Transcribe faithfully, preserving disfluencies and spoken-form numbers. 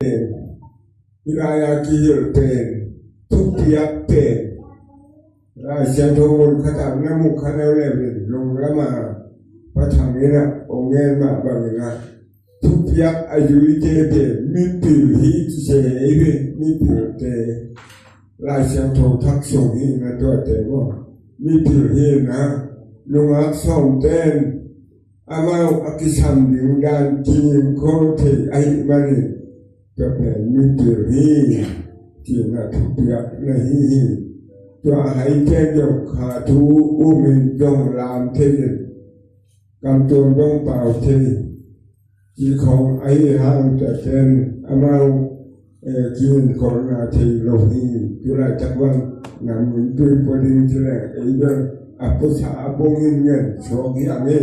pen, hih lai-a kihilh pen, thupiak pen, Lai Siangtho mun khatah na mu kha leuleu in, lunglamah Pa Thang in ah hong ngen mah bangin ah, thupiak a zuite pen mipil hi ci se hi ve, mipilte. Lai Siangtho thak sung hi na tuate maw, mipil hi na, nungak sawmten amau a kisam ding dan kingim khol thei ahih manin, tua pen mipil hi, ci-in a thupiak na hi hi. Tua hai pen zong kha thu um in zong lam thei in, kamtuam zong pau thei, ci khong ahi hang, tua pen amau, eh, kingim kholna thei lo hi. Tulaitak bang nam in tui pua ding ci leng, ei zong a puasa a bong in ngen suak hi ang hi.